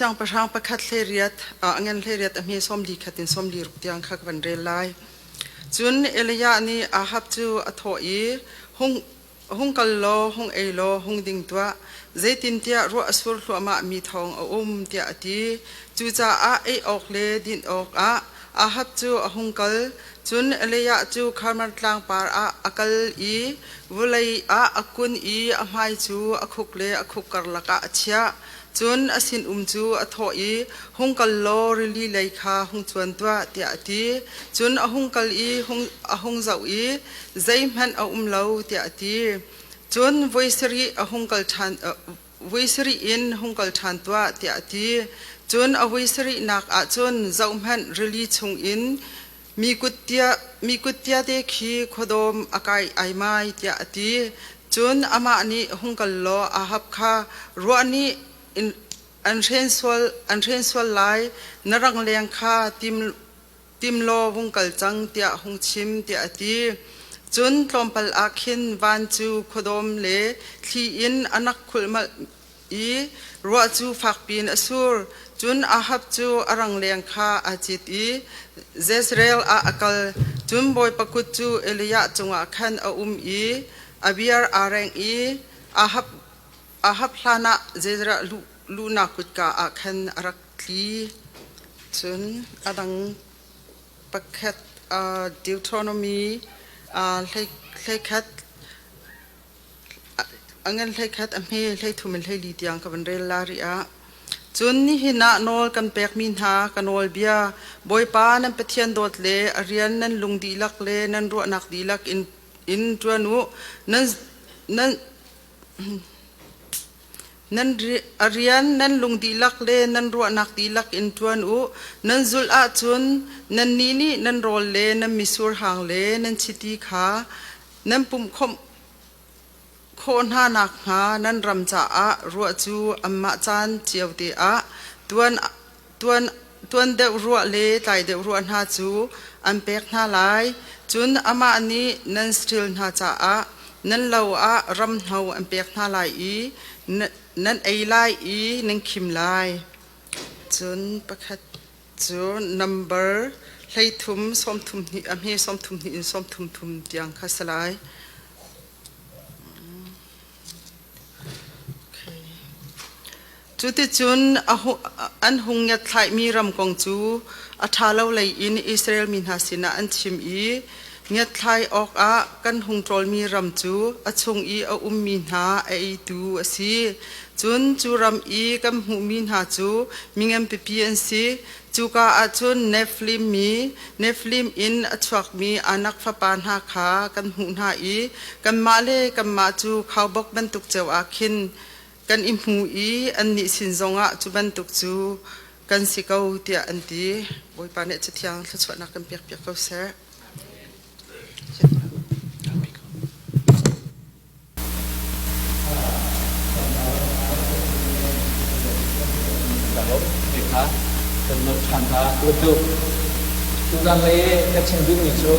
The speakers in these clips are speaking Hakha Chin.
Siangpahrang pakhat hleiriat a ngan hleiriat a hme sawmli khat in sawmli ruk tiang kha ka van rel lai. Cun Elijah nih Ahab cu a thawh i, Hung, hung kal law, hung ei law, hung ding tuah, zeitintiah ruah a sur hluahmahmi thawng a um, tiah a ti. Cucaah ei awk le din awkah Ahab cu a hung kal. Cun Elijah cu Karmel tlangpar ah a kal i vawlei ah a kun i a hmai cu a khuk le a khuk karlak ah a chiah. Cun a sinum cu a thawh i, Hung kal law rili lei kha hung cuan tuah, tiah a ti. Cun a hung kal i a hung zoh i zeihmanh a um lo, tiah a ti. Cun voi sarih a hung kal ṭhan, voi sarih in hung kal ṭhan tuah, tiah a ti. Cun a voi sarihnak ah cun, zohhmanh, rili chungin mi kut tiate khi khuadawm a kai aimai, tiah a ti. Cun amah nih, Hung kal law Ahab kha ruah nih an hren sual lai, na rangleng kha tim law vung kal cang, tiah hung chim, tiah a ti. Cun tlawmpal ah khin van cu khuadawm le thli in a nak khulhmalh i ruah cu fakpi in a sur. Cun Ahab cu a rangleng kha aa cit i Jezreel ah a kal. Cun Bawipa kut cu Elijah cungah khan a um i a biar aa rengh i Ahab, Ahab hlanah Jezreel luhnak kutka ah khan a rak tli. Cun a dang pakhat Deuteronomy hleikhat A ngan hleikhat, a hme hleithum in hleili tiang ka van rel la rih ah. Cun nihin ah nawl kan pekmi hna ka nawlbia, Bawipa nan Pathian dawt le a rian nan lung dihlak le nan ruahnak dihlak in, in ṭuan u. Nan, nan, nan a rian nan lung dihlak le nan ruahnak dihlak in ṭuan u. Nan zulh ahcun nannih nih nan rawl le nan mitsur hang le nan chiti kha nan pumhkhawmh khawh hna nakhnga nan ram caah ruah cu anmah caan cio te ah tuan, tuan, tuan deuh ruah le tlai deuh ruah hna cu an pek hna lai. Cun amah nih nan saṭil hna caah nan lo ah ram hno an pek hna lai i nan ei lai i nan khim lai. Cun pakhat cu nambar 13 32 a hme 32 in 33 tiang kha si lai. Cuticun an hung ngiatthlaimi ram kong cu a ṭha lo lei in Israel mi hna sinah an chim i ngiatthlai awkah kan hung ṭawlmi ram cu a chung i a ummi hna a eitu a si. Cun cu ram i kan hmuhmi hna cu mi nganpipi an si. Cuka ah cun Nephilim mi, Nephilim in a chuakmi Anak fapa hna kha kan hmuh hna i kanmah le kanmah cu khaubawk bantuk cio ah khin kan i hmu i annih sin zongah cu bantuk cu kan si ko tiah an ti. Bawipa nih Cathiang thluachuahnak kan pekpiak ko seh. Kha kan nolh ṭhan hna. Tu tuzanlei i ka chim duhmi cu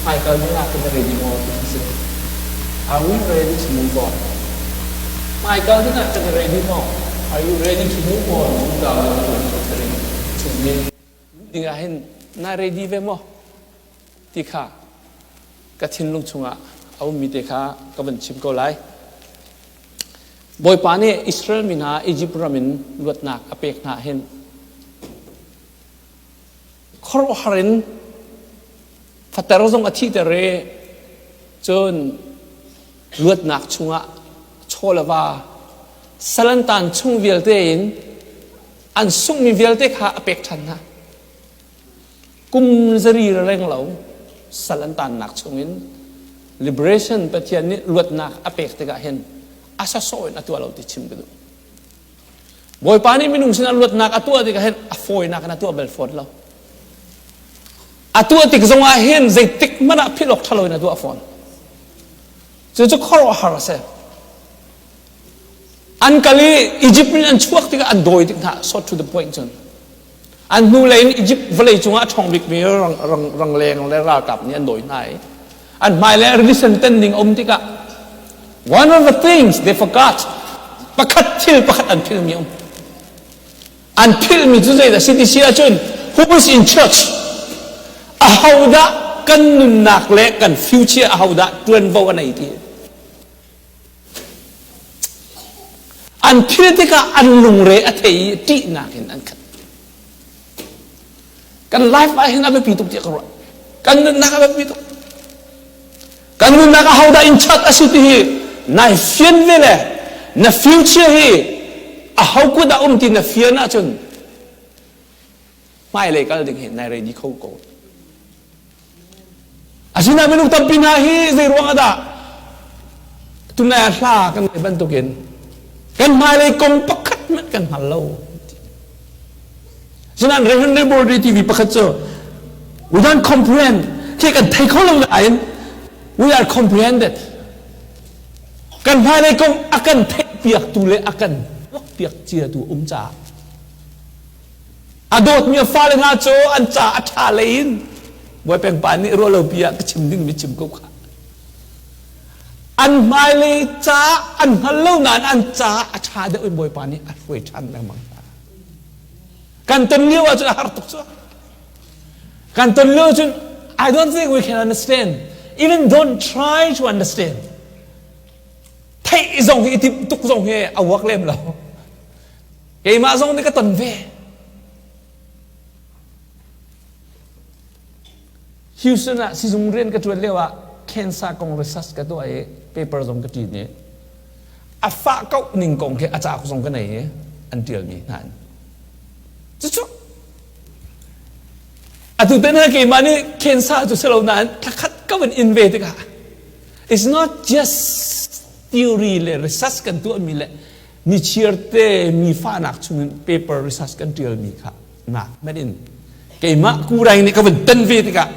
hmaikal dingah kan i ready maw ti khi si. Are we ready to move on? Hmaikal dingah kan i ready maw? Are you ready to move on? 2023 dingah hin na ready ve maw? Ti kha ka thinlung chungah a ummi te kha ka van chim ko lai. Bawipa nih Israel mi hna Izipt ram in luatnak a pek hna hin khuaruahhar in fater zong a thihter i cun luatnak chungah chaw le va salantan chung vialte in an sunghmi vialte kha a pek ṭhan hna. Kum zari reng lo sal an tannak chungin liberation Pathian nih luatnak a pek tikah hin a sasawh in a tuah lo ti chim ka duh. Bawipa nih minung sinah luatnak a tuah tikah hin a fawinak in a tuah bal fawn lo. A tuah tik zongah hin zeitik hmanh ah philh awk ṭha lo in a tuah fawn. Cucu khuaruahhar a si. An kal i Egypt in an chuak tikah an dawi tik hna short to the point cun. An hnulei in Egypt vawlei cungah a ṭhawng bikmi rangleng le ralkap nih an dawi hna i an hmailei rili ten ding a um tikah one of the things they forgot pakhat thil pakhat an philmi um. An philhmi cu zeidah si ti si ahcun who is in church? Ahodah kan nunnak le kan future ahodah ṭuanvo a nei ti? An philh tikah an lungre a thei i ṭihnak in an khat. Kan life ah hin a biapi tuk tiah ka ruah. Kan nunnak a biapi tuk. Kan nunnak ahodah in chat a si ti hi nai fian ve le na future hi aho kut ah um ti na fian ahcun hmailei kal ding hi nai ready kho ko. Asinain minung tampi hna hi zei ruang ah dah tunai ah hla kan ngeih bantukin kan hmailei kong pakhat hmanh kan hngal lo. Asinain Reverend Laboratory TV pakhat cu we don't comprehend khi kan thei kho lo nain we are comprehended. Kan hmailei kong a kan theihpiaktu le a kan tuakpiak ciatu um caah A dawtmi a fale hna cu an ca a ṭha lei in Bawi pa nih ruahlopi ah ka chim dingmi chim ko kha. An hmailei ca an hngal lo nain an ca a ṭha deuh in Bawipa nih a hruai ṭhan lengmang hna. Kan ton lio ahcun a har tuk cu. Kan ton lio cun I don't think we can understand. Even don't try to understand. Theih zong hi i timh tuk zong hi a uak lem lo. Keimah zong nih ka ton ve. Houston ah sizung rian ka ṭuan lio ah cancer kong research ka tuah i paper zong ka ṭin i a fah koh ning kong khi a cauk zong ka nei i an ṭialmi hna in. Cucu atu te na keimah nih cancer cu si lo nain thlakhat ka van in ve tikah it's not just theory le research kan tuahmi le nichiarte mi fahnak chungin paper research kan ṭialmi kha nak hmanh in keimah kuraing nih ka vun tan ve tikah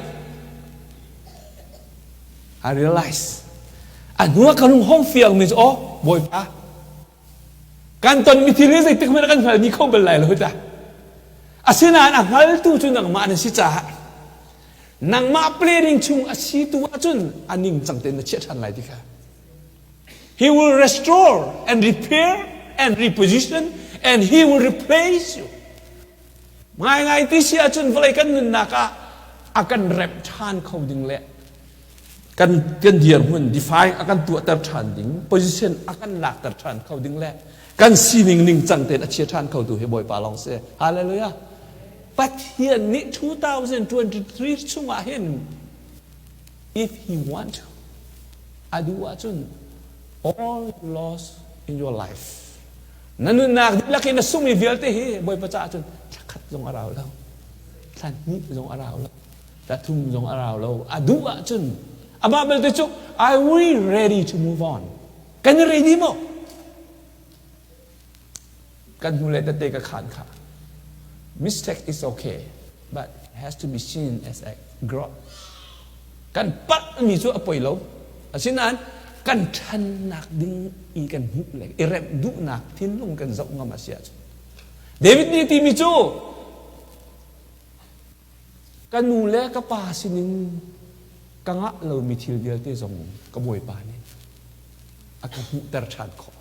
I realize a hnu ah ka lung hong fiang mi cu aw Bawipa kan ton mi thil hi zeitik hmanh kan hngal mi kho bal lai lo ta asinain a hngaltu cu nangmah na si caah nangmah planning chung a si tu ahcun a ning cang tein na chiah ṭhan lai ti kha He will restore and repair and reposition and he will replace you. Ngaingai ti si ahcun vawlei kan nunnak ah a kan remh ṭhan kho ding le kan kan dirhmun define a kan tuahter ṭhan ding position a kan lakter ṭhan kho ding le kan sining ning cang tein a chia ṭhan kho tu hi Bawipa lawng si. Hallelujah. Pathian nih 2023 chungah hin if he want to a duh ahcun all loss in your life na nunnak dihlak in na sungmi vialte hi Bawipa caah cun thla khat zong a rau lo thla hnih zong a rau lo thla thum zong a rau lo a duh ahcun amah belte cu I we ready to move on kan i ready maw kan hnu le tete ka khan kha mistake is okay but it has to be seen as a growth kan palhmi cu a poi lo asinain kan ṭhannak ding i kan hmuh le i remh duhnak thinlung kan zoh ngam a si ahcun David nih timi cu ka nu le ka pa sinin ka ngah lomi thil vialte zong ka bawipa nih a ka hmuhter ṭhan khawh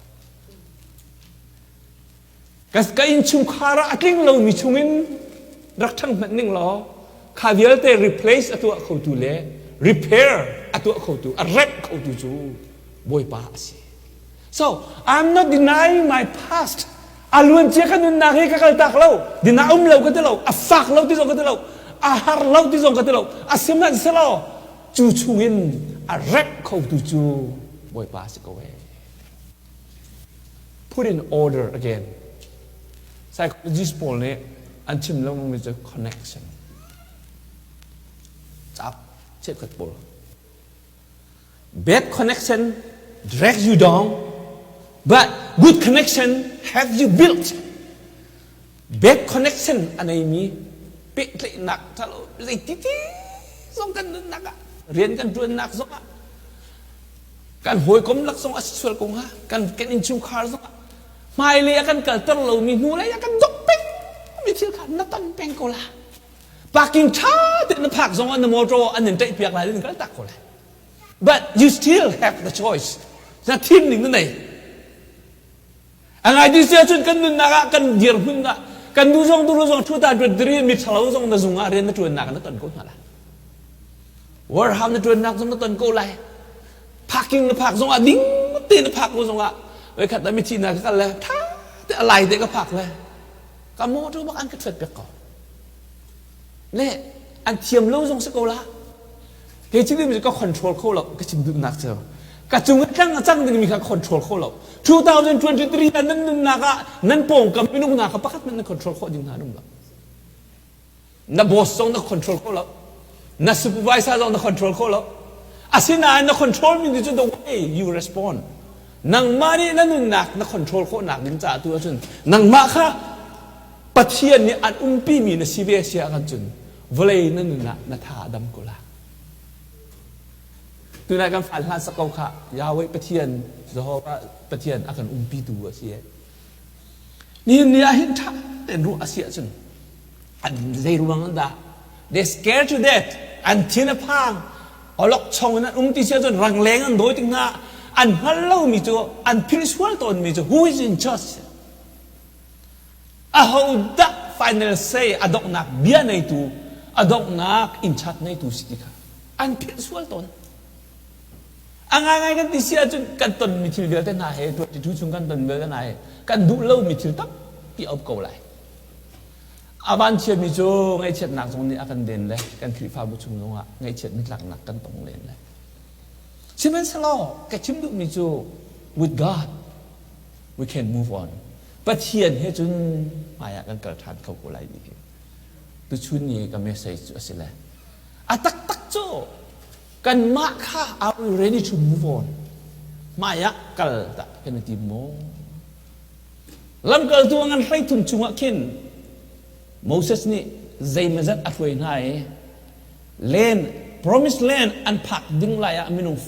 Ka innchungkhar ah a tling lomi chungin rak ṭhang hmanh ning law kha vialte replace a tuah khotu le repair a tuah khotu, a remh khotu cu Bawipa a si. So, I'm not denying my past. A luancia ka nunnak hi ka kaltak lo. Dina um lo ka ti lo. A fak lo ti zong ka ti lo. A har lo ti zong ka ti lo. A sihmanhsehlaw cu chungin a remh khotu cu Bawipa a si ko ee. Put in order again. Psychologist pawl nih an chim lengmangmi cu connection. Cauk cheukhat pawl. Bad connection drags you down, but good connection have you built. Bad connection a neimi pehtlaihnak ṭhalo zeiti ti zong kan nunnak ah rian kan ṭuannak zong ah kan hawikom lak zong a si sual ko hnga kan kan innchungkhar zong ah hmailei a kan kalter lomi hnulei a kan dok peng mi thil kha na ton peng ko la parking ṭha tein na phak zong ah na motor an in ṭaih piak lai in kal tak ko lai but you still have the choice na thim ning na nei a ngai ti sia cun kan nunnak ah kan dirhmun ah. Kan nu zong tu zong 2023 mi ṭhalo zong na zung ah rian na ṭuannak na ton ko hna lai. Warehouse na ṭuannak zong na ton ko lai. Parking na phak zong ah ding te na phak ko zong ah voikhat ah mithi na ka kal le tha te a lai te ka phak le ka motor bak an ka ṭhuat piak ko. Le an thiam lo zong si ko la. Kei cu mi ka control kho lo ka chim duhnak cu ka cung tlang a cang dingmi kha control kho lo. 2023 ah nan nunnak ah nan pawngkam minung hna kha pakhat hmanh na control khawh ding hna an um lo. Na boss zong na control kho lo. Na supervisor zong na control kho lo. Asinain na control mi cu the way you respond. Nangmah nih na nunnak na control khawhnak ding caah tu ahcun nangmah kha Pathian nih an umpi mi na si ve si ahcun cun vawlei na nun ah na tha a dam ko la. Tunai kan fal hlan sak ko kha Yahweh Pathian Jehovah Pathian a kan umpi tu a si. Nihin ni ah hin ṭha tein ruah a si ahcun an zei ruang an dah they scared to death an thin a phang olok chong in an um ti si ahcun rangleng an dawi tik hna an hngal lomi cu an philh sual tawnmi cu who is in charge? Ahodah final say a donghnak bia neitu a donghnak in-charge neitu si ti kha an philh sual tawn. A ngaingai kan ti si ahcun kan tonmi thil vialte hna he 22 chung kan ton vialte hna he kan duh lomi thil tampi a um ko lai. A vanchiatmi cu ngaihchiatnak zong nih a kan den le kan Khrihfabu chung zongah ngaihchiat mitlaknak kan tong len le. Sihmanhsehlaw ka chim duhmi cu with God we can move on. Pathian he cun hmaiah kan kal ṭhan kho ko lai ti hi tuchun ni ka message cu a si le. A taktak cu kanmah kha are we ready to move on? Hmaiah kal dah kan i tim maw? Lamkaltu a ngan 13 chungah khin Moses nih zeimazat a hruai hna i land promised land an phak ding lai ah minung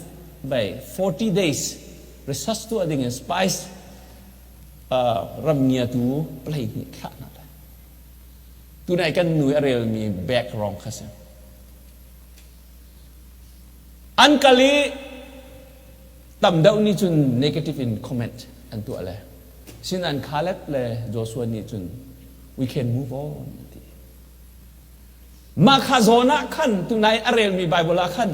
vai 40 days research tuah ding in spice ram ngiatu 12 thlah hna lai. Tunai kan nu i a relmi background kha si. An kal i tam deuh nih cun negative in comment an tuah le sinain Caleb le Joshua nih cun we can move on an ti. Mah kha zawn ah khan tunai a relmi Bible ah khan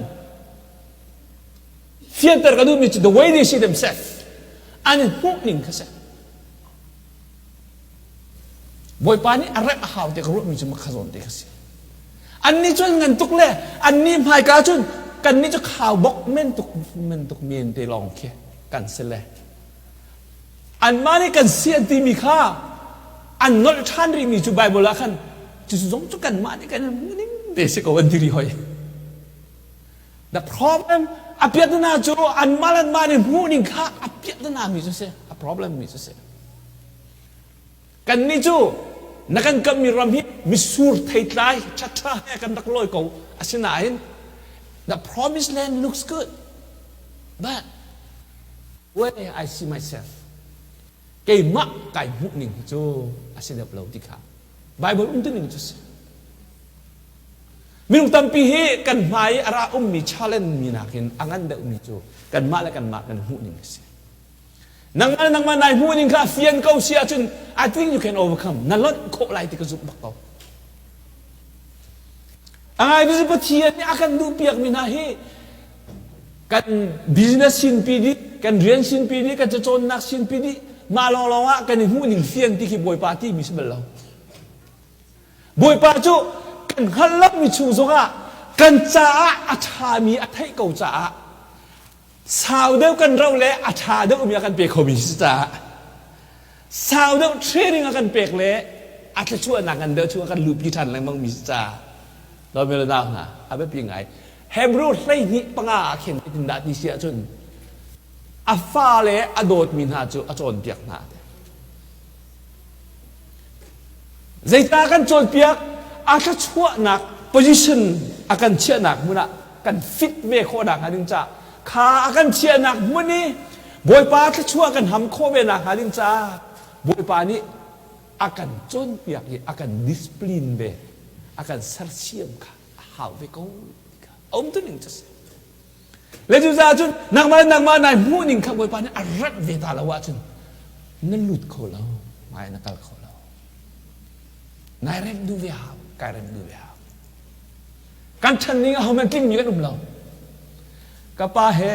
fianter ka duhmi cu the way they see themselves an i hmuh ning kha si. Bawipa nih a remh a hau te ka ruahmi cu makha zawn te kha si. Annih cu an ngan tuk le annih hmaika cun kannih cu khaubawk men tuk men tuk men te lawng khi kan si le. Anmah nih kan si an timi kha an nolh ṭhan rihmi cu Bible ah khan cu zong cu kanmah nih kan ning te si ko an ti rih hoi. The problem a piahtana cu anmah le anmah nih hmuh ning kha a piahtana mi cu si a problem mi cu si. Kannih cu na kan kammi ram hi mitsur theitlai ṭhaṭha he kan rak lawi ko. Asinain the promised land looks good but where I see myself keimah kai hmuh ning hi cu a si deuh lo ti kha Bible um ning cu si. Minung tampi hi kan hmai i a ra ummi challenge mi nakin a ngan deuhmi cu kanmah le kanmah kan hmuh ning a si. Nangmah le nangmah nai hmuh ning kha fian ko si ahcun I think you can overcome. Na lonh khawh lai ti ka zumh bak ko. A ngai cu Pathian nih a kan duhpiak mi hna hi kan business sinpi dih, kan rian sinpi dih, kan cacawnnak sinpi dih, mah lawnglawng ah kan i hmuh ning fian ti khi Bawipa ti mi si bal lo. Bawipa cu kan hngalh lomi chung zongah kan caah a ṭhami a theih ko caah sau deuh kan rauh le a ṭha deuhmi a kan pe khomi si caah sau deuh training a kan pek le a thluachuahnak ngan deuh chung a kan luhpi ṭhan lengmang mi si caah dawmi le nau hna a biapi ngai Hebrew 12:5 ah khin zeitindah ti si ahcun a fale a dawtmi hna cu a cawnpiak hna. Zeicah kan cawnpiak? A thluachuahnak position a kan chiahnak hmun ah kan fit ve khawhnak hnga ding caah kha a kan chiahnak hmun i Bawipa thluachuah kan ham khawh ve nak hnga ding caah Bawipa nih a kan cawnpiak i a kan discipline ve a kan sersiam kha a hau ve ko ti kha a um tu ning cu si. Le cucaah cun nangmah le nangmah nai hmuh ning kha Bawipa nih a remh ve ta lo ahcun na lut kho lo, hmai na kal kho lo. Nai remh duh ve hau, kai remh duh ve hau. Kan chan ning ahohmanh tlingmi kan um lo. Ka pa he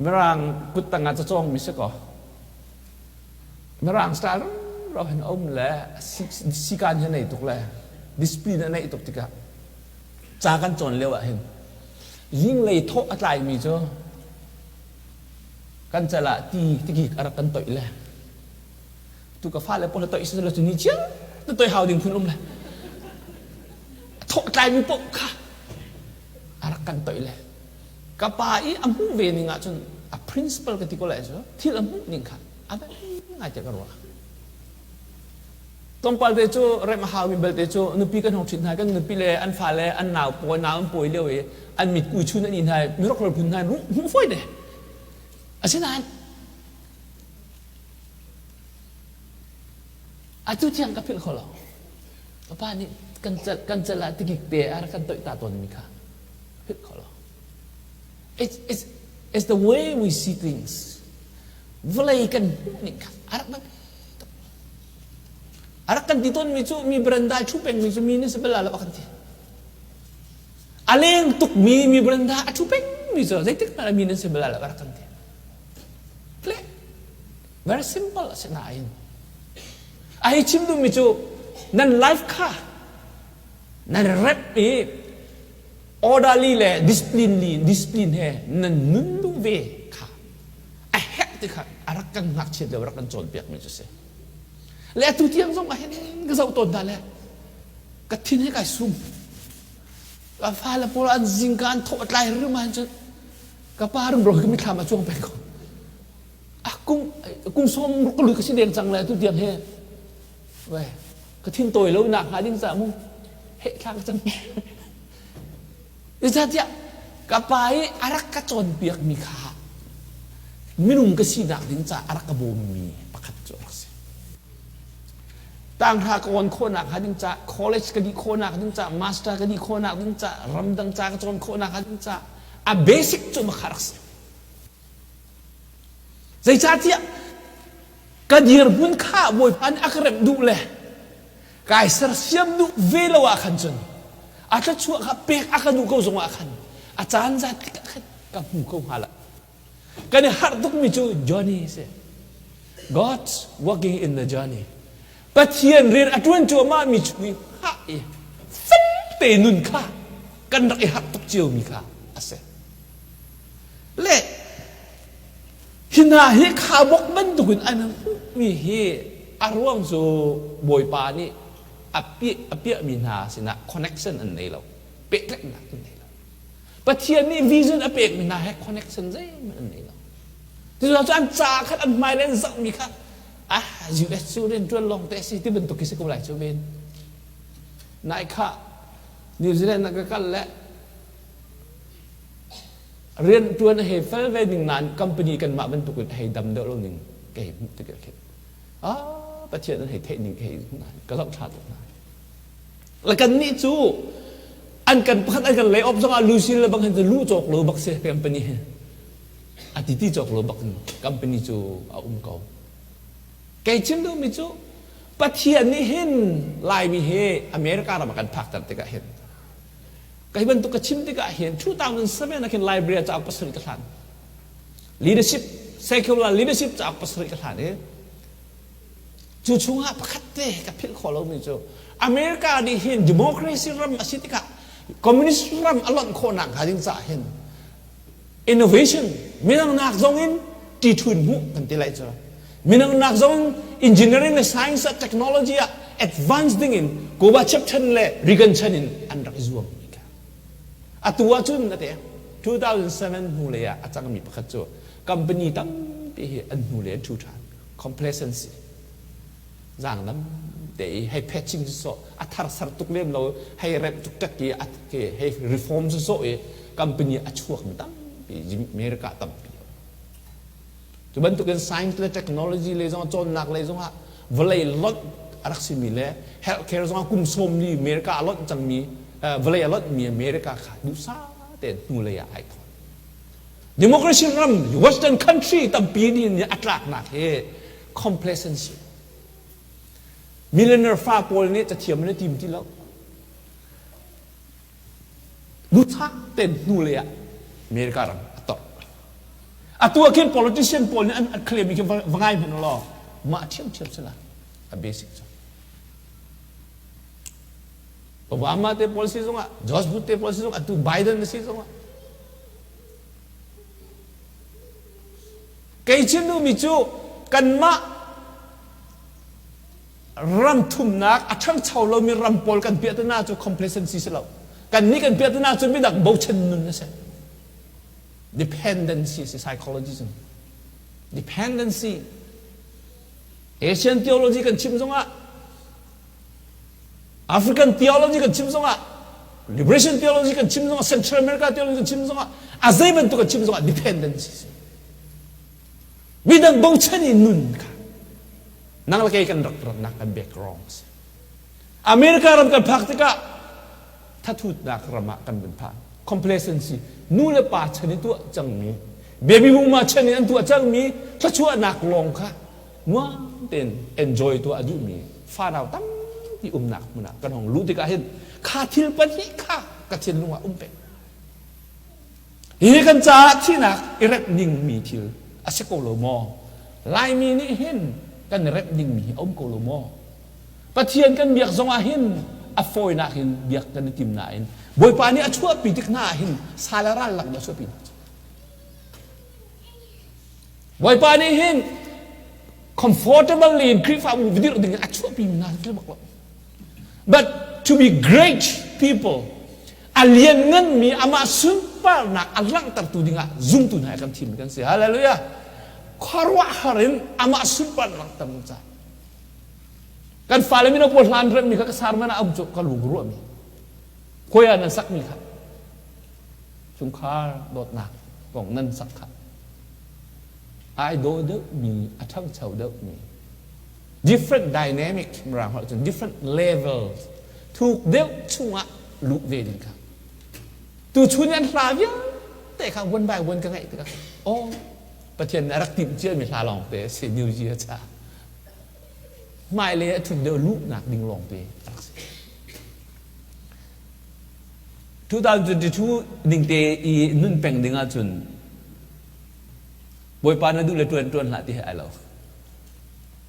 Mirang kuttang ah cacawngmi si kaw Mirang style ro hin um le sikan hi nei tuk le discipline a neih tuk tikah ca kan cawn lio ah hin zinglei thawh a tlaimi cu kan cal ah ti tikik a rak kan toih le tu ka fale pawl toih si lo cu ni chiang na toih hau ding phun um le thawh tlaimi paoh kha a rak kan toih le ka pa i a hmuh ve ning ahcun a principle ka ti ko lai cu thil a hmuh ning kha a va ngai te ka ruah. Tlawmpal te cu rem a haumi belte cu nupi kan hong ṭhit hna, kan nupi le an fale an nau pawi nau an pawi lio i an mit kui chun an in hna mirokrol phun hna hmuh fawi te. Asinain atu tiang ka philh kho lo. Ka pa nih kan cal kan cal ah tikik te a rak kan toih ta tawnmi kha philh kho lo. It's the way we see things. Vawlei kan hmuh ning kha a rak biapi tuk. A rak kan ti tawnmi cu mi branda ṭhu pengmi cu mi nih si bal lo a kan ti. A leng tukmi mi branda a ṭhu pengmi cu zeitik hmanh ah mi nan si bal lo a rak kan ti. Clear. Very simple a si nain. A hei chim duhmi cu nan life kha nan rep i orderly le discipline discipline he nan nun duh ve kha a herh ti kha a rak kan ngakchiat lio rak kan cawnpiakmi cu si. Le atu tiang zong ah hin ka zoh tawn hna le ka thin he kai sum. Ka fale pawl an zingka an thawh tlai rim ahhin cun ka pa rim ro ka mithlam a cuang peng ko. Ah kum kum sawm ruk ka lui ka si deng cang le atu tiang he we ka thin tawi lo nak hnga ding ca mu he thla ka cam. Zeicahtiah ka pa i a rak ka cawnpiakmi kha minung ka sinak ding caah a rak ka bawmmi pakhat cu a rak si. Tanghra ka awn khawhnak hnga ding caah, college ka dih khawhnak ding caah, master ka dih khawhnak ding caah, ramdang ca ka cawn khawhnak hnga ding caah a basic cu makha rak si. Zeicahtiah ka dirhmun kha Bawipa nih a ka remh duh le kai sersiam duh ve lo ah khan cun a thluachuah kha pek a ka duh ko zong ah khan a caan zat tikah khan ka hmu ko hnga lo. Kan i harh tukmi cu journey si. God's working in the journey. Pathian rian a ṭuan cuahmah mi chung i hngah i fel te nun kha kan rak i harh tuk ciomi kha a si. Le hi hna hi khabok bantukin an hmuhmi hi a ruang cu Bawipa nih a piahmi hna sinah connection an nei lo, pehtlaihnak an nei lo. Pathian nih vision a pekmi hna he connection zeihmanh an nei lo. Cucaah cu an ca khan an hmai le an zohmi kha ah US cu rianṭuan lawng te a si ti bantuk khi si ko lai cu ven. Nai kha New Zealand ah ka kal le rianṭuan a hei fel ve ning nain company kanmah bantukin a hei dam deuh lo ning ka hei hmuh tik ah khin ah Pathian an hei theih ning ka hei ka zoh ṭha tuk hna. Le kannih cu an kan pakhat an kan lay off zongah Lucille le bang hin cu luh cawk lo bak si company hi. A ti ti cawk lo bak in company cu a um ko. Kei chim duhmi cu Pathian nih hin Laimi hi America ram a kan phakter tikah hin Kai bantuk ka chim tikah hin 2007 ah khin library ah cauk pasarih ka hlan. Leadership, secular leadership cauk pasarih ka hlan i cu chungah pakhat te ka philh khawh lomi cu America nih hin democracy ram a si tikah communist ram a lonh khawhnak hnga ding caah hin innovation minang nak zong in ṭithun hmuh kan ti lai cu minang nak zong engineering le science ah technology ah advance ding in Gorbachev chan le Reagan chan in an rak i zuam mi kha atu ahcun ate 2007 hnu lei ah a cangmi pakhat cu company tampi hi an hnu lei an ṭhu ṭhan complacency zaangdam te i hei patching sawh a thar sar tuk lem lo hei remh tuk tak i hei reform sawh i company a chuak mi tampi America tampi cu bantukin science le technology le zong cawnnak le zongah vawlei lonh a rak simi le healthcare zongah kum sawm li America a lonh cangmi vawlei a lonhmi America kha duhsah tein hnulei ah ai thawn. Democracy ram Western country tampi nih a tlaknak hi complacency. Millionaire fa pawl nih cathiam an i tim ti lo. Luchak ten hnulei ah America ram a tor. Atu ah khin politician pawl nih an claim mi khi va ngai hmanh law mah ṭhiamṭhiam si la a basic cu. Obama te pawl si zongah George Bush te pawl si zongah atu Biden na si zongah kei chim duhmi cu kanmah ram thumnak a ṭhangcho lomi ram pawl kan piahtana cu complacency si lo. Kannih kan piahtana cu midang bochan nun a si. Dependency si psychology cu. Dependency. Asian theology kan chim zongah African theology kan chim zongah Liberation theology kan chim zongah Central America theology kan chim zongah a zei bantuk kan chim zongah dependency si. Midang bochan in nun kha nang le kei kan rak ratnak kan background a si. America ram kan phak tikah thathutnak ram ah kan vun phan. Complacency nu le pa chan i tuah cangmi baby boomer chan in an tuah cangmi thluachuahnak lawng kha nuam tein enjoy tuah a duhmi fanau tampi umnak hmun ah kan hong luh tikah hin kha thil pahnih kha ka thinlung ah um peng. Hihi kan caah thihnak i remh dingmi thil a si ko lo maw? Laimi nih hin kan i remh dingmi hi a um ko lo maw? Pathian kan biak zongah hin a fawinak in biak kan i tim nain Bawipa nih a chuahpi tik hna ah hin sal le ral lak in a chuahpi hna. Bawipa nih hin comfortably in Khrihfabu dirh ding in a chuahpi mi hna thil bak lo. But to be great people, a liannganmi amah sunparnak a langhtertu dingah zumtu hna kan thimmi kan si. Hallelujah. Khuaruahhar in amah sunparnak langhter ding caah. Kan fale mino pawl hlan remmi kha ka sarman ah um cu ka lung ruahmi. Khuai ah nan sakmi kha. Chungkhar dawtnak kong nan sak kha. Ai daw deuhmi, a ṭhangcho deuhmi different dynamic mirang holh cun different levels thuk deuh chungah luh ve ding kha tuchun an hla vialte kha one by one ka ngaih tikah oh Pathian nih a rak timh ciami hla lawng te si New Year cha hmailei a thut deuh luhnak ding lawng te a rak si 2022 ding te i nun peng ding ahcun Bawipa na duh le ṭuan ṭuan hlah ti he ai lo.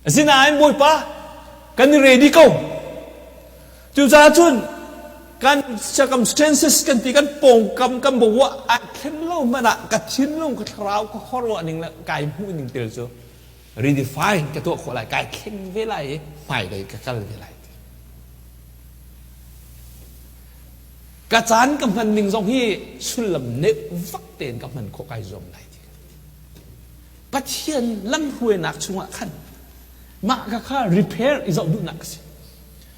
Asinain Bawipa kan i ready ko. Cucaah cun kan circumstances kan ti kan pawngkam kan bawah ai thlen lo hmanh ah ka thinlung ka thlarau ka khuaruah ning le kai hmuh ning tel cu redefine ka tuah khawh lai kai thleng ve lai i hmailei ka kal ve lai ti. Ka caan ka hman ning zong hi sullam neuh vak tein ka hman khawh kai zuam lai ti. Pathian lamhruainak chungah khan mah ka kha repair i zoh duhnak ka si.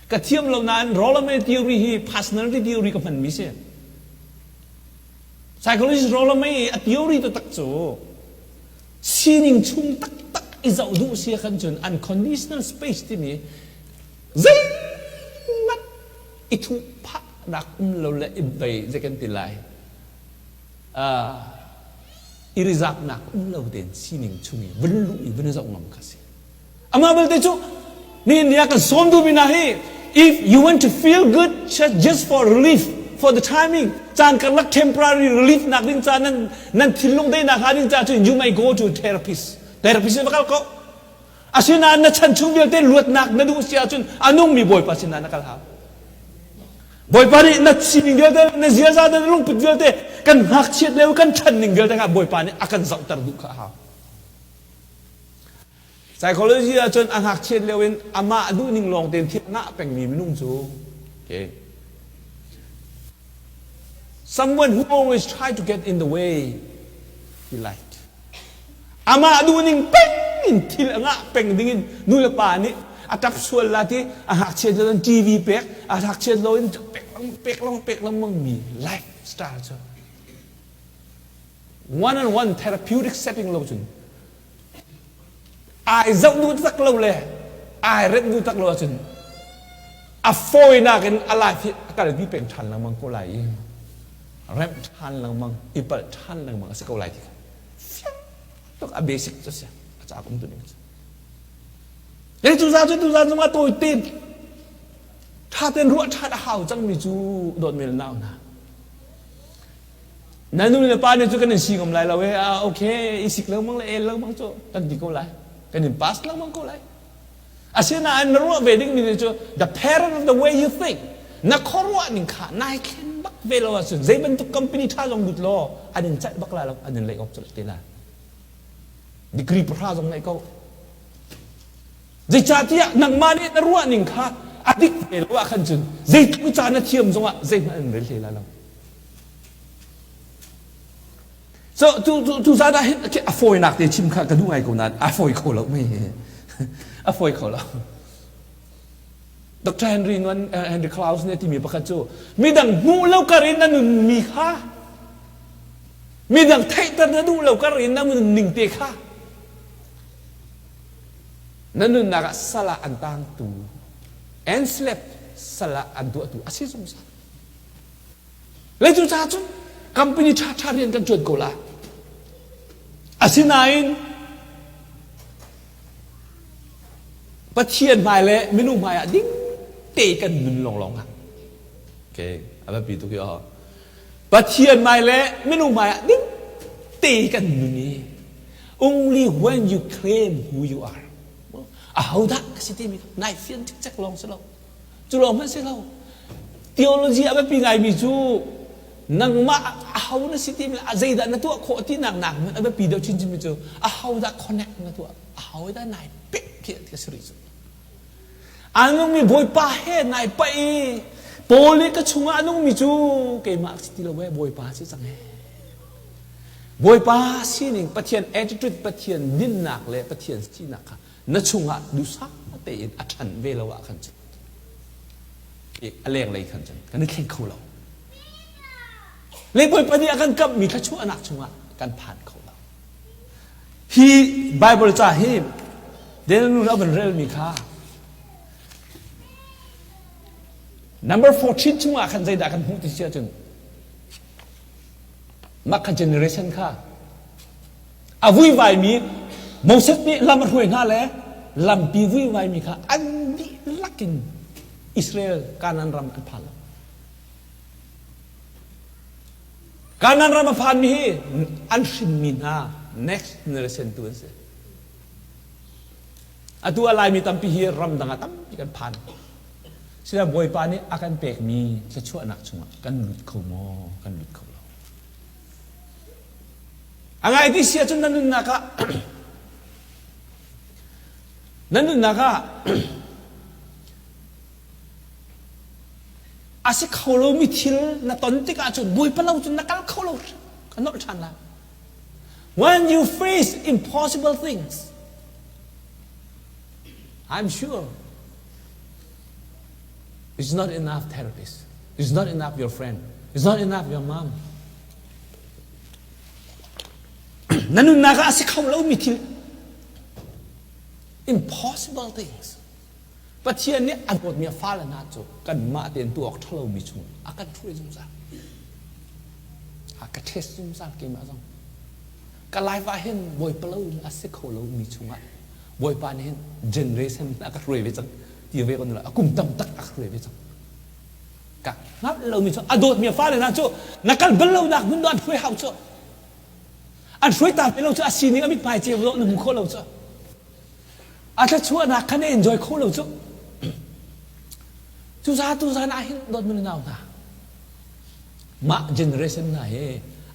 Ka thiam lo nain Rolame theory hi personality theory ka hmanmi si. Psychologist Rolame i a theory taktak cu sining chung taktak i zoh duh si khan cun unconditional space timi zeihmanh i thuh phahnak um lo le i vei zei kan ti lai i rizaknak um lo tein sining chung i vun luh i vun zoh ngam kha si amah belte cu nihin ni ah kan sawm duhmi hna hi if you want to feel good just for relief for the timing caan karlak temporary relief nak ding ca nan nan thinlung deinak hnga ding ca cun you may go to therapist therapist va kal ko Asinain na chan chung vialte luatnak na duh si ahcun a nungmi Bawipa sinah na kal hau. Bawipa nih na sining vialte, na ziaza, na lungput vialte, kan ngakchiat lio, kan ṭhan ning vialte kha Bawipa nih a kan zohter duh kha a hau. Psychology ahcun a ngakchiat lio in amah duhning lawng tein thil ngah pengmi minung cu okay. Someone who always try to get in the way he liked. Amah duhning peng in thil a ngah peng dingin nulepa nih a ṭap sual la ti a ngakchiat lo in TV pek a ngakchiat lo in pek pek lengmang pek lengmang mi lifestyle cu one on one therapeutic setting lo cun ai zoh duh tak lo le ai remh duh tak lo ahcun a fawinak in a life hi a kalpi peng ṭhan lengmang ko lai i remh ṭhan lengmang i palh ṭhan lengmang a si ko lai ti kha fiang tuk a basic cu si a ca um tu ning cu. Le cu za cu tu zan zongah tawi ten ṭha ten ruah ṭhat a hau cangmi cu dawtmi le nau hna. Na nu le pa nih cu kan in si ngam lai lo e ah okay i sik lengmang le el lengmang cu kan ti ko lai. Kan in pass lengmang ko lai. Asinain na ruah ve dingmi nih cu the parent of the way you think na khuaruah ning kha nai thlen bak ve lo ahcun zei bantuk company ṭha zong lut law an in celh bak lai lo an in lei awk colh te lai. Degree pahra zong ngei ko. Zeicahtiah nangmah nih na ruah ning kha a dik ve lo ah khan cun zeitluk ca na thiam zongah zeihmanh an rel hlei lai lo. So tu tu tu zan ah hin a fawinak te chim kha ka duh ngai ko nain a fawi kho lo mei a fawi kho lo. Dr. Henry Nguyen Henry Klaus nih a timi pakhat cu midang hmuh lo kar in na nunmi kha midang theihter na duh lo kar in na nunning te kha na nunnak ah sal ah an tangtu enslaved sal ah an tuahtu a si zungzal. Le cu ca cun company ṭhaṭha rian kan ṭuan ko lai. Asinain Pathian hmai le minung hmai ah ding te kan nun lawnglawng ah. Okay, a biapi tuk hi aw. Pathian hmai le minung hmai ah ding te kan nun i only when you claim who you are. Ahodah ka si timi nai fian cikcek lawng si lo. Cu lawng hmanh si lo. Theology a biapi ngaimi cu nangmah aho na si timi le zeidah na tuah khawh tinak nak hmanh a biapi deuh chinchinmi cu ahodah connect na tuah, ahodah nai peh khi ti si rih cu. A nungmi Bawipa he nai paih i Paul nih ka chungah a nungmi cu keimah si ti lo ee Bawipa si cang ee. Bawipa sining Pathian attitude Pathian dinnak le Pathian sinak kha na chungah duhsah tein a ṭhan ve lo ah khan cun a lenglei khan cun kan i thleng kho lo. Le Bawipa nih a kan kamhmi thluachuahnak chungah kan phan kho lo. Hi Bible ca hi Daniel nu a van relmi kha number 14 chungah khan zeidah kan hmuh ti si ahcun mah kha generation kha A vuivaimi Moses nih lam a hruai hna le lampi vuivaimi kha an dihlak in Israel Kanaan ram an phan lo. Kanaan ram a phanmi hi an hrinmi hna next generation tu an si. Atu a Laimi tampi hi ramdang ah tampi kan phan. Sina Bawipa nih a kan pekmi thluachuahnak chungah kan lut kho maw? Kan lut kho lo. A ngai ti si ahcun na nunnak ah na nunnak ah a si kho lomi thil na ton tikah cun Bawipa lo cun na kal kho lo ka nolh ṭhan lai. When you face impossible things, I'm sure it's not enough therapist. It's not enough your friend. It's not enough your mom. Na nunnak ah a si kho lomi thil impossible things Pathian nih a dawtmi a fale hna cu kanmah tein tuah awk ṭhalomi chung a kan hruai zungzal. A ka test zungzal keimah zong. Ka life ah hin Bawipa lo in a si kho lomi chungah Bawipa nih hin generation a ka hruai ve cang ti ve ko a kum tam tak a ka hruai ve cang. Ka hngalh lomi cu a dawtmi a fale hna cu na kal bal lonak hmun an hruai hau cu. An hruai ta lo cu a sining a mithmai ceu lo na hmu kho lo cu. A thluachuahnak kha na enjoy kho lo cu. Cuza tuzan ah hin dawtmi nau hna mah generation hna hi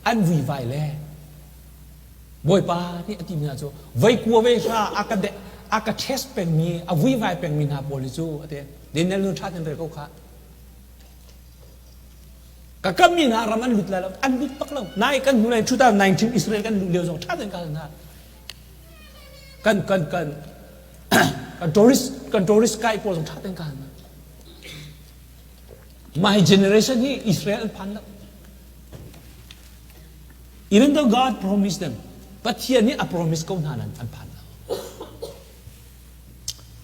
an vuivai le Bawipa nih a timi hna cu vei kua vei hra a ka de a ka test pengmi a vuivai pengmi hna pawl hi cu a ti Daniel nu ṭha ten rel ko kha ka kammi hna ram an lut lai lo an lut bak lo nai kan hnu lai 2019 Israel kan luh lio zong ṭha ten ka hna kan kan kan kan tourist kan tourist guide pawl zong ṭha ten ka hna my generation hi Israel an phan lo Even though God promised them, Pathian nih a promise ko hna nan an phan lo.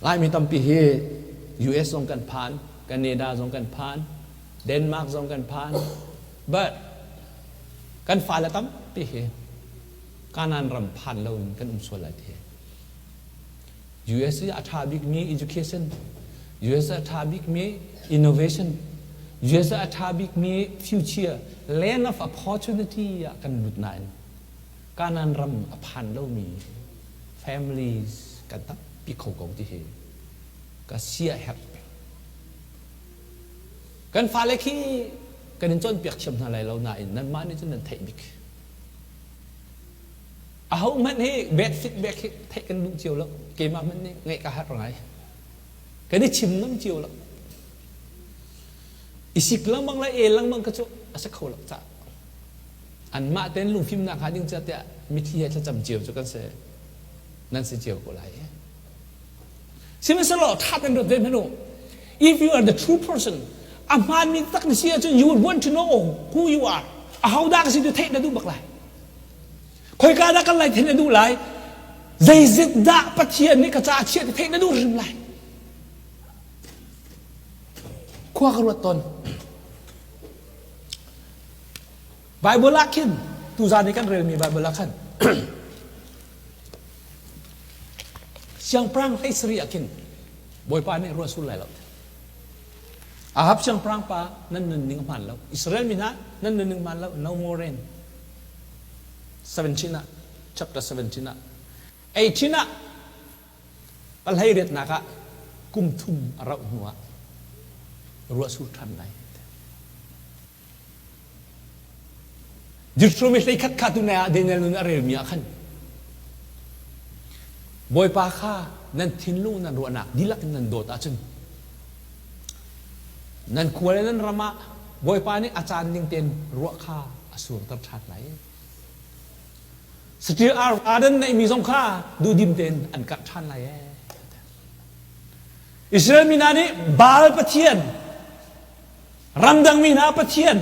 Laimi tampi hi US zong kan phan, Canada zong kan phan, Denmark zong kan phan, but kan fale tampi hi Kanaan ram phan lo in kan um sual lai ti. US i a ṭha bikmi education, US a ṭha bikmi innovation, US a ṭha bikmi future, land of opportunity ah kan lut nain Kanan ram a phan lomi families kan tampi kho ko ti hi ka sia herh peng. Kan fale khi kan in cawnpiak thiam hna lai lo nain nanmah nih cun nan theih bik. Ahohmanh hi bad feedback hi theih kan duh cio lo. Keimah hmanh nih ngaih ka harh ngai. Kan i chim ngam cio lo. I sik lengmang le el lengmang ka cu a si kho lo caah. Anmah tein lungfimnak hnga ding ca tiah mitthli he thlacam cio cu kan si nan si cio ko lai. Sihmanhsehlaw ṭha tein ruat ve hmanh u. If you are the true person, a hmaanmi tak na si ahcun you would want to know who you are. Ahodah ka si tu theih na duh bak lai. Khoika dah kan lai theih na duh lai. Zeizit dah Pathian nih ka caah chiah ti theih na duh hrim lai. Khua ka ruat tawn. Bible ah khin tuzaan i kan relmi Bible ah khan siangpahrang hlei sarih ah khin Bawipa nih ruah sul lai lo. Ahab siangpahrang pa nan nunning a hmaan lo. Israel mi hna nan nunning hmaan lo. No more rain. 17 ah chapter 17 ah 18 ah Palhei riatnak ah kum thum a rauh hnu ah ruah sur ṭhan lai. Deuteronomy 11 kha tunai ah Daniel nun a relmi ah khan Bawipa kha nan thinlung nan ruahnak dihlak in nan dawt ahcun nan khua le nan ram ah Bawipa nih a caan ning tein ruah kha a surter ṭhan lai. Saṭil ar nan neihmi zong kha duhdim tein an karh ṭhan lai ee. Israel mi hna nih Baal pathian ramdangmi hna pathian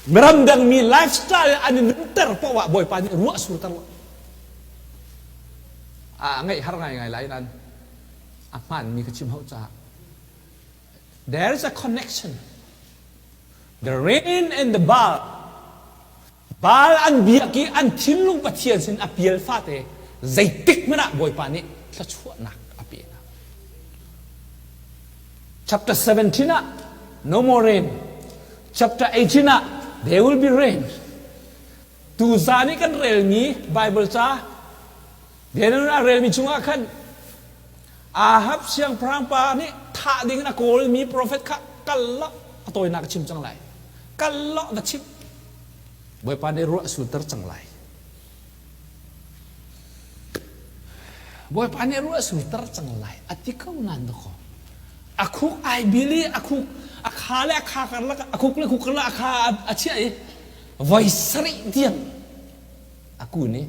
ramdangmi lifestyle an i nunter paoh ah Bawipa nih ruah surter lo. A ngaih har ngaingai lai nain a hmaanmi ka chim hau caah there is a connection the rain and the Baal Baal an biak i an thinlung Pathian sin a pial fate zeitik hmanh ah Bawipa nih thluachuahnak a pe hna. Chapter 17 ah no more rain. Chapter 18 ah there will be rain. Tuzan i kan relmi Bible ca Daniel a relmi chungah khan Ahab siangpahrang pa nih thah ding in a kawlmi profet kha kal law a tawinak a chim cang lai. Kal law va chim. Bawipa nih ruah sulter cang lai. Bawipa nih ruah sulter cang lai. A ti ko nan dakaw. A khuk ai bil i a khuk a kha le a kha karlak a khuk le khuk karlak a kha a chiah i voi sarih tiang a kun i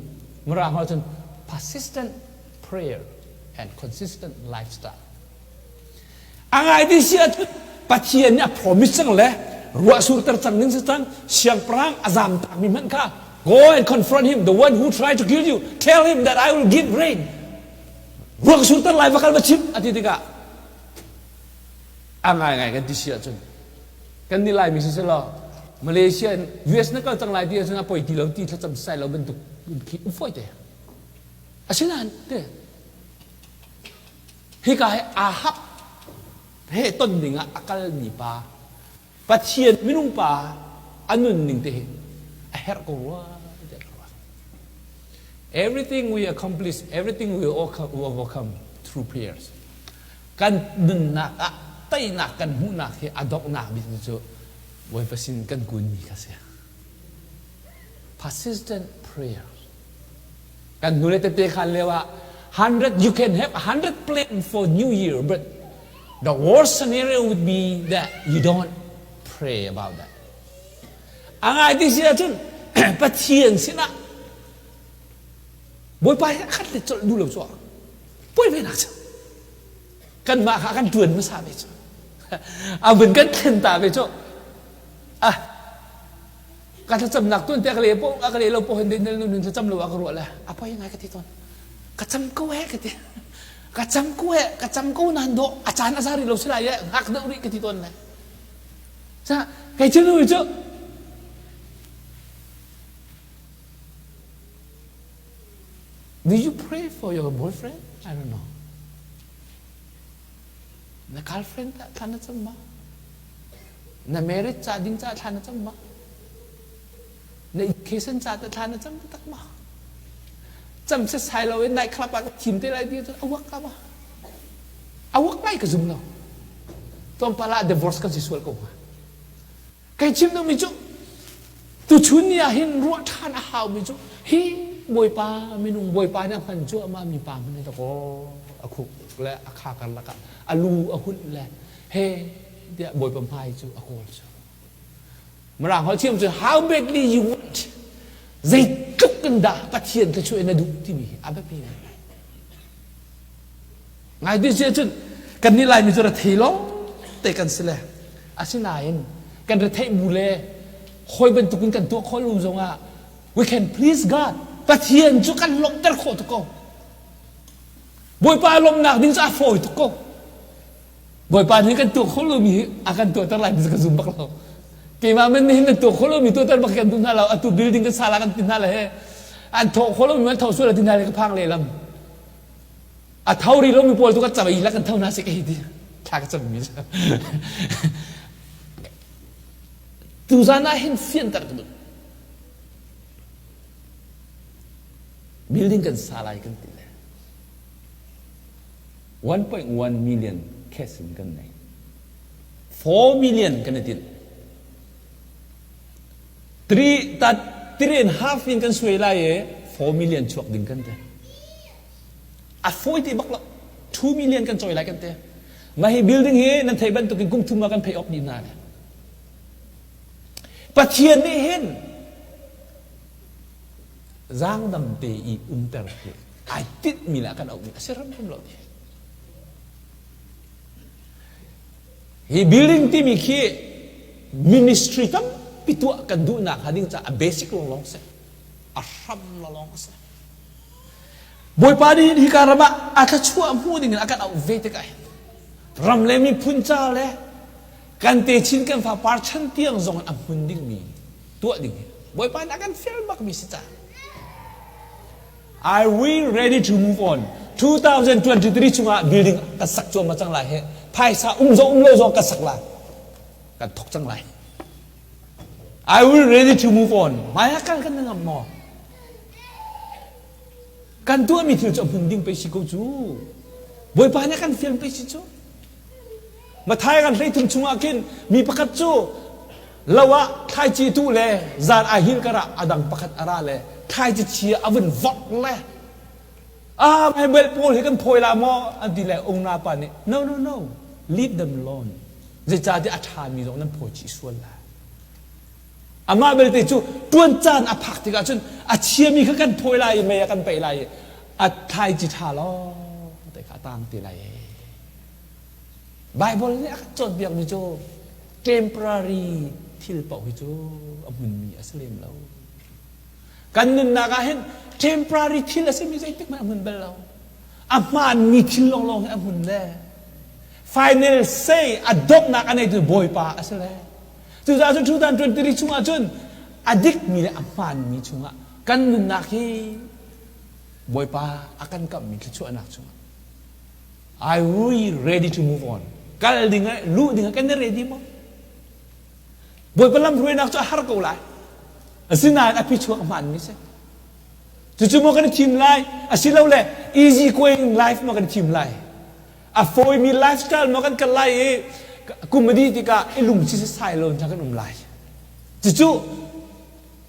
Mirang holh cun persistent prayer and consistent lifestyle. A ngai ti si ahcun Pathian nih a promise cang le ruah surter cang ding si cang siangpahrang a zam takmi hmanh kha go and confront him the one who tried to kill you tell him that I will give rain ruah surter lai va kal va chim a ti tikah a ngai ngai kan ti si ahcun kan ni laimi si selaw Malaysia in US na kal cang lai ti ahcun a poi ti lo ti thlacam sai lo bantuk khi um fawi te asinain te Hika hi Ahab he ton ding ah a kalmi pa, Pathian minung pa a nunning te hi a herh ko rua tiah ka ruah. Everything we accomplish, everything we overcome through prayers. Kan nunnak ah teinak kan hmuhnak hi a donghnak bik cu Bawipa sin kan kunmi kha si. Persistent prayer. Kan hnule tete khan lio ah 100 you can have 100 plan for new year but the worst scenario would be that you don't pray about that. A ngai ti si ahcun Pathian sinah Bawipa hi a khat le colh duh lo cu poi ve nak cu kanmah kha kan ṭuan hmasa ve cu a vun kan thlen ta ve cu ah Ka thlacamnak tuan te ka le po ka le lo po hen den nun thlacam lo ah ka ruah le a poi ngai ka ti tawn. Ka cam ko he ka ti. Ka cam ko he ka cam ko nan do a caan a zari lo si lai e ngak deuh rih ka ti tawn le. Sa kei cu nu cu Do you pray for your boyfriend? I don't know. Na girlfriend ta thla na cam ma? Na marriage ca ding ca thla na cam ma? Na education ca ta thla na cam tak ma? Cam se sai lo in night club ah ka thim te lai ti cun awak ka ma? Awak lai ka zum lo. Tlawmpal ah divorce kan si sual ko hnga. Kai chim duhmi cu tuchun ni ah hin ruah ṭhan a haumi cu hi Bawipa minung Bawipa nih a hman cuahmah mi pa hmanh hi dakaw a khuk le a kha karlak ah a lu a hunh le he tiah Bawipa hmai cu a kawl cu. Mirang holh thiam cu how badly you want zeitluk in dah Pathian thluachuah in na duh timi hi a biapi ngai. Ngai ti si ahcun kannih Laimi cu rethei lawng te kan si le asinain kan retheih bu le hawi bantukin kan tuah khawh lo zongah we can please God. Pathian cu kan lawmhter khawh tuk ko. Bawipa lawmhnak ding cu a fawi tuk ko. Bawipa nih kan tuah khawh lomi hi a kan tuahter lai ti cu ka zum bak lo. Keimah men nih hin nan tuah khawh lomi tuahter bak kan duh hna lo. Atu building kan sa la kan ti hna le he an thawh khawh lomi an tho sual ti hna le ka phang lehlam. A tho rih lomi pawl tu ka cam i la kan tho hna seh ka hei ti thla ka cammi cu tuzan ah hin fianter ka duh building kan sa lai kan ti le 1.1 million cash in kan nei 4 million kan i tinh 3 ta 3 and half in kan suai lai i 4 million chuak ding kan ti A fawi ti bak lo. 2 million kan cawi lai kan ti. Mah hi building hi nan theih bantukin kum thum ah kan pay off dih hna le. Pathian nih hin zaangdam te i umter hi ai tinhmi le a kan auhmi a si hrimhrim lo ti. Hi building timi khi ministry tampi tuah kan duhnak hnga ding caah a basic lawnglawng si. A hram lawnglawng a si. Bawipa nih hika ram ah a thluachuah hmuh ding in a kan auh ve tikah hin ram le miphun ca le kan techin kan fapar chan tiang zong in a hmun dingmi tuah ding hi Bawipa nih a kan fial bakmi si ca. Are we ready to move on? 2023 chungah building kan sak cuahmah cang lai he phaisa um zong um lo zong kan sak lai kan thok cang lai I will ready to move on. Hmai ah kal kan ngam maw? Kan tuahmi thil cu a hmun ding pei si ko cu. Bawipa nih a kan fial pei si cu. Mathai kan hleithum chungah khin mi pakhat cu lo ah thlaici tuh le zan ai hil karah a dang pakhat a ra le thlaici chia a vun vok le ah mai bel pawl hi kan phawi la maw an ti le ungna pa nih no no no leave them alone zeicahtiah a ṭhami zong nan phawi chih sual lai Amah belte cu ṭuan caan a phak tikah cun a chiami kha kan phawi lai i mei ah kan paih lai i a thlaici ṭha lawng te kha a tang te lai. Baibal nih a kan cawnpiakmi cu temporary thil paoh hi cu a hmunmi a si lem lo. Kan nunnak ah hin temporary thil a simi zeitik hmanh a hmun bal lo. A hmaanmi thil lawnglawng hi a hmun le final say a donghnak a neitu Bawipa a si le Cucaah cun 2023 chungah cun a dikmi le a hmaanmi chungah kan nunnak hi Bawipa a kan kamhmi thluachuahnak chungah I we ready to move on. Kal ding ah luh ding ah kan i ready maw? Bawipa lam hruainak cu a har ko lai. Asinain a phichuak a hmaanmi si. Cucu maw kan i thim lai? Asilole easy going life maw kan i thim lai? A fawimi lifestyle maw kan kal lai i kum a dih tikah i lungsi sasai lo in kan um lai. Cucu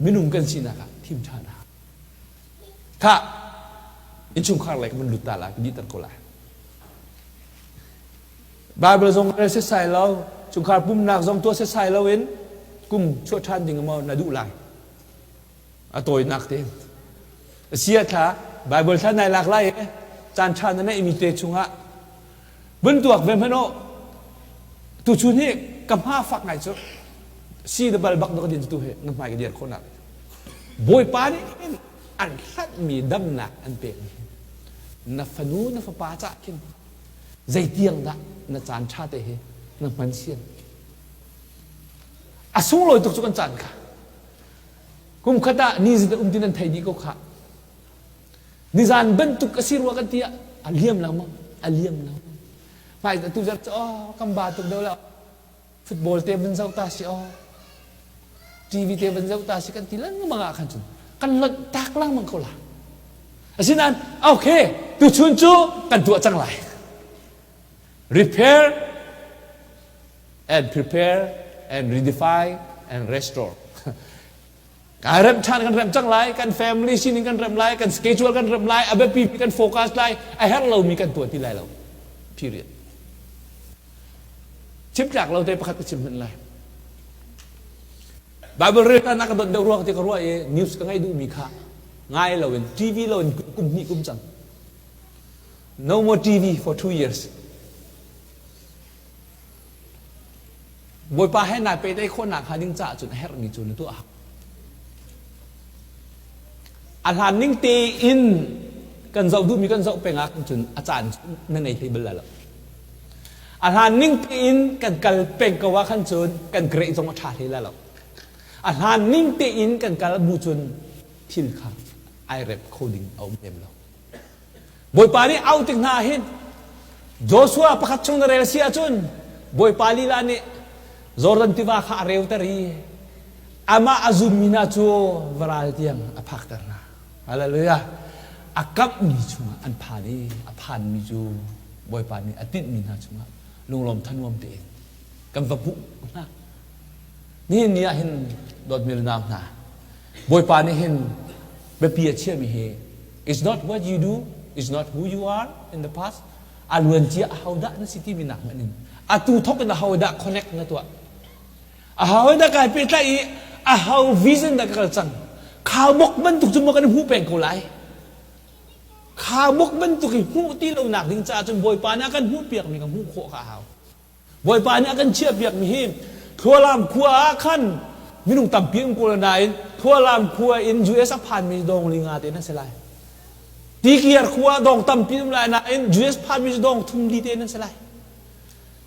minung kan sinak ah thim ṭhan a Kha innchungkhar lei ka van lut ta lai, ka dihter ko lai. Bible zong rel setsai lo, chungkhar pumnak zong tuah setsai lo in kum chuah ṭhan ding maw na duh lai. A tawinak tein. A si ah thla Bible thla nai lak lai i caan ṭha na neihmi te chungah vun tuak ve hmanh u. Tuchun hi ka hma fak ngai cu si na bal bak na ka din tu hi na hmai ka dir khawh nak. Bawipa nih hin an hlanhmi damnak an pekmi na fanu na fapa cah khin zeitiang dah na caan ṭha te hi na hman sian. A sunglawi tuk cu kan caan kha. Kum khat ah ni zit um ti nan thei dih ko khah. Nizan bantuk a si rua kan ti ah a liam lengmang, a liam lengmang. Hmai tu zar cu oh kan ba tuk deuh la football te van zoh ta si oh TV te van zoh ta si kan ti lengmang ah khan cun kan lonh tak lengmang ko la. Asinain okay tuchun cu kan tuah cang lai. Repair and prepare and redefine and restore. Kai remh ṭhan kan remh cang lai, kan family sining kan remh lai, kan schedule kan remh lai, a biapi kan focus lai, a herh lomi kan tuah ti lai lo. Period. Chim tlak lo te pakhat ka chim hmanh lai. Bible rel ta nak ka dot deuh ruang ti ka ruah i news ka ngaih duhmi kha ngai loin TV loin kum hnih kum cang. No more TV for 2 years. Bawipa he nai pehtlaih khawhnak hnga ding caah cun a herhmi cu na tuah. A hlan ning tein kan zoh duhmi kan zoh peng ah cun a caan na ngei hlei bal lai lo. A hlan ning tein kan kal peng ko ah khan cun kan grade zong a ṭha hlei lai lo. A hlan ning tein kan kal bu cun thil kha ai rep kho ding a um lem lo. Bawipa nih auh tik hna ah hin Joshua pakhat chung na rel si ahcun Bawipa lila nih Jordan tiva kha a reuter i amah a zummi hna cu varal tiang a phakter hna. Hallelujah. A kamhmi chungah an phan i a phanmi cu Bawipa nih a tinhmi hna chungah lunglawm thanuam tein kan va hmuh hna. Nihin ni ah hin dawtmi le nau hna Bawipa nih hin biapi a chiahmi hi It's not what you do, it's not who you are in the past. A luancia ahodah na si timi nak hmanh in atu thok in ahodah connect na tuah. Ahodah kai pehtlaih i aho vision dah ka kal cang. Khaubawk bantuk cu maw kan hmuh peng ko lai. Khaubawk bantuk i hmuh ti lo nak ding caah cun Bawipa nih a kan hmuh piakmi ka hmuh khawh kha a hau. Bawipa nih a kan chiahpiakmi hi Thlualam khua ah khan minung tampi um ko nain Thlualam khua in US a phanmi dong li nga te nan si lai. Tikiar khua dong tampi um lai nain US phanmi dong thum li te nan si lai.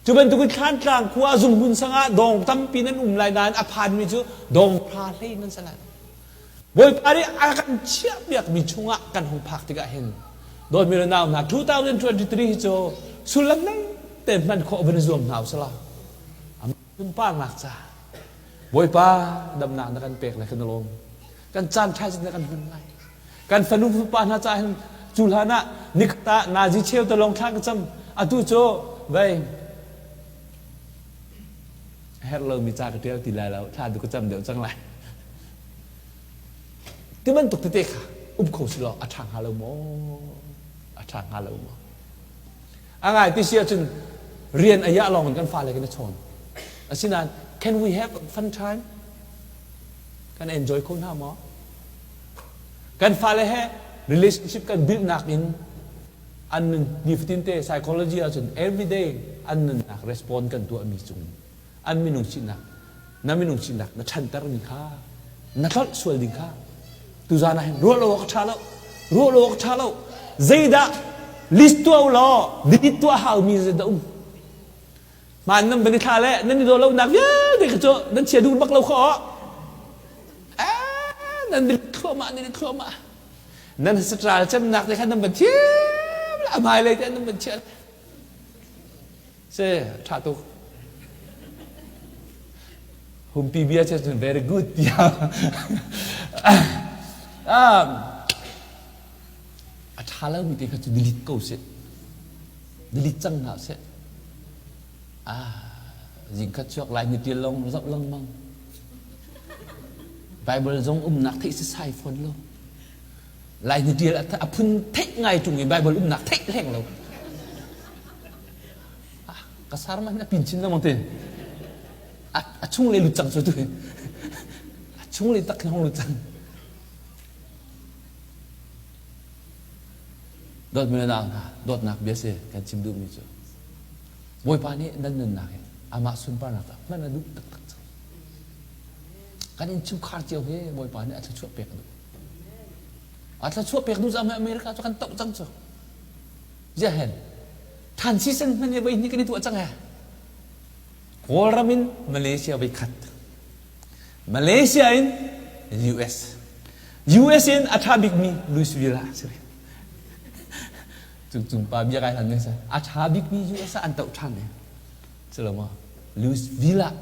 Cu bantukin Thlantlang khua zunghmun sangah dong tampi nan um lai nain a phanmi cu dong phra hlei nan si lai. Bawipa nih a kan chiahpiakmi chungah kan hung phak tikah hin dawtmi le nau hna 2023 hi cu sullam nei te hman khawh van i zuam hna usila sunparnak ca Bawipa damnak na kan pek le kan lawm kan caan ṭha na kan hman lai kan fanu fapa hna ca hin cu hlan ah nikhat ah nazi cheu te lawng thla ka cam atu cu vei herh lomi ca ka ṭial ti lai lo thla tu ka cam deuh cang lai Ti bantuk tete kha um kho si law a ṭha hnga lo maw? A ṭha hnga lo maw? A ngai ti si ahcun rian a yah lawng in kan fale kan i chawn. Asinain can we have fun time? Kan enjoy kho hna maw? Kan fale he relationship kan build nak in an nun nifatin te psychology ahcun everyday an nunnak respond kan tuahmi cung an minung sinak na minung sinak na ṭhantermi kha na tlolh sual ding kha tuzan ah hin ruah lo awk ṭha lo ruah lo awk ṭha lo zeidah list tuah u law delete tuah haumi zeidah um hmaan nan van i thla le nan i daw lonak vialte kha cu nan chia duh bak lo kho nan delete thluahmah nan i thluahmah nan satral cemnak te kha nan van thiam la a hmailei te nan van chiah Se ṭha tuk. Humpi bia cu cun very good tiah. A ṭha lomi te kha cu delete ko sih. Delete cang hna sih. Ah, zingkhat chuak lai ni ṭial lawng zoh lengmang. Bible zong umnak theih sisai fawn lo. Lai ni ṭial a phun theih ngai ṭung i Bible umnak theih hleng lo. Ka sar man a pin chin lengmang te. A chung le lut cang cu tu. A chung le tak hong lut cang. Dawt mi nau hna, dawtnak bia si kan chim duhmi cu. Bawipa nih nan nunnak hi amah sunparnak ah hman a duh taktak cang. Kan innchungkhar cio hi Bawipa nih a thluachuah pek a duh. A thluachuah pek duh cang America cu kan toh cang cu. Ziah hen than season hman i voi hnih kan i tuah cang he. Kawlram in Malaysia voi khat. Malaysia in US. US in a ṭha bikmi Louisville ah si. Cung pa bia kai hlan ne a ṭha bikmi US ah an toh ṭhan ne. Culo maw? Louisville ah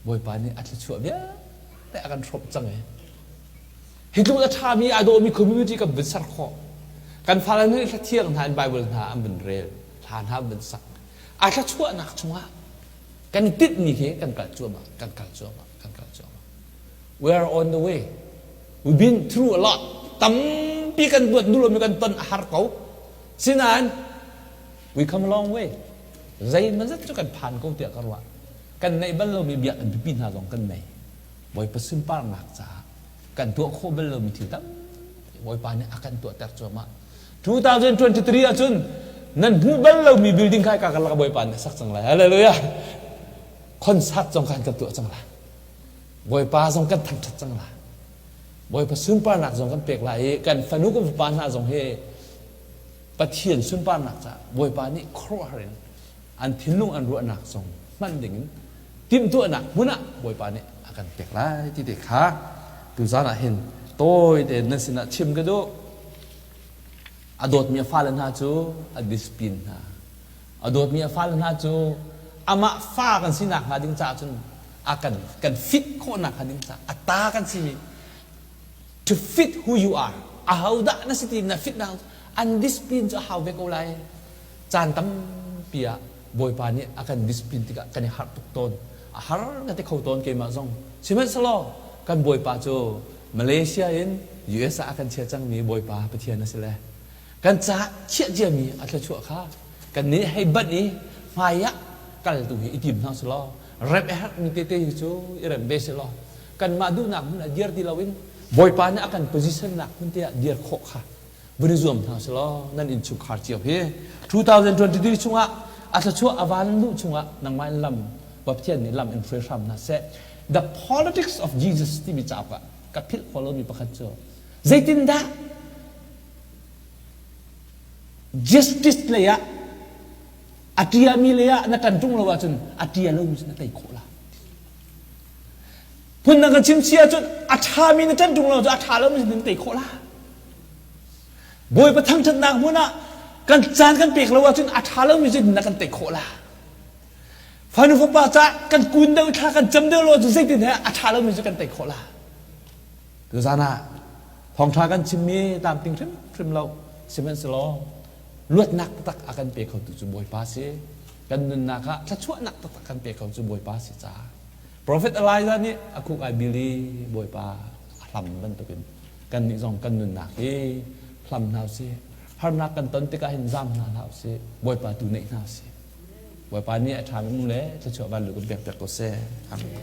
Bawipa nih a thluachuah vialte a kan hrawmh cang i hi tluk a ṭhami a dawmi community kan vun ser khawh. Kan fale nih hlathiang hna in Bible hna an vun rel, hla hna an vun sak. A thluachuahnak chungah kan i tinhmi hi kan kal cuahmah, kan kal cuahmah, kan kal cuahmah. We are on the way. We've been through a lot. Tampi kan tuat duhlomi kan ton a har ko. Sinain we come a long way. Zeimazat cu kan phan ko tiah ka ruah. Kan neih bal lomi biakinn pipi hna zong kan nei. Bawipa sunparnak caah kan tuah khawh bal lomi thil tampi Bawipa nih a kan tuahter cuahmah. 2023 ahcun nan hmuh bal lomi building kha ka karlak Bawipa nih a sak cang lai. Hallelujah. Concert zong kan kan tuah cang lai. Bawipa zong kan thangṭhat cang lai. Bawipa sunparnak zong kan pek lai i kan fanu kan fapa hna zong hi Pathian sunparnak caah Bawipa nih khuaruahhar in an thinlung an ruahnak zong hman dingin timhtuahnak hmun ah Bawipa nih a kan pek lai ti te kha tuzan ah hin tawi tein nan sinah chim ka duh. A dawtmi a fale hna cu a discipline hna. A dawtmi a fale hna cu amah fa kan sinak hnga ding caah cun a kan kan fit khawhnak hnga ding caah a ta kan simi to fit who you are ahodah na si ti na fit nak an discipline cu a hau ve ko lai. Caan tampi ah Bawipa nih a kan discipline tikah kan i harh tuk tawn. A har ka ti kho tawn keimah zong. Sihmanhsehlaw kan Bawipa cu Malaysia in US ah a kan chia cangmi Bawipa Pathian a si le kan caah chiah ciami a thluachuah kha kan nih hei banh i hmai ah kal tu hi i tim hna selaw remh a herhmi tete hi cu i remh ve selaw kanmah duhnak hmun ah dir ti loin Bawipa nih a kan position nak hmun te ah dir khawh kha vun i zuam hna selaw nan innchungkhar cio hi 2023 chungah a thluachuah a van luh chungah nangmah in lam Pathian nih lam in hruai hram hna seh. The Politics of Jesus timi cauk ah ka philh khawh lomi pakhat cu zeitindah justice lei ah a ṭiami lei ah na ṭan ṭung lo ahcun a ṭia lomi cu na tei khawh la. Phundang kan chim si ahcun a ṭhami na ṭan ṭung lo ahcun a ṭha lomi cu na tei khawh la. Bawipa thangṭhatnak hmun ah kan caan kan pek lo ahcun a ṭha lomi cu na kan tei khawh la. Fanu fapa caah kan kun deuh thla kan cam deuh lo ahcun zeitin he a ṭha lomi cu kan tei khawh la. Tuzaan ah thawngṭha kan chimmi tlamtling hrimhrim lo sihmanhsehlaw luatnak taktak a kan pe khotu cu Bawipa si. Kan nunnak ah thluachuahnak taktak kan pe kho cu Bawipa si caah Prophet Elijah nih a khuk ai bil i Bawipa a hlam bantukin kannih zong kan nunnak hi hlam hna usih. Harnak kan ton tikah hin zam hna hlah usih. Bawipa tu neih hna usih. Bawipa nih a ṭhami um le thluachuah vanlu kan pek piak ko seh. Amen.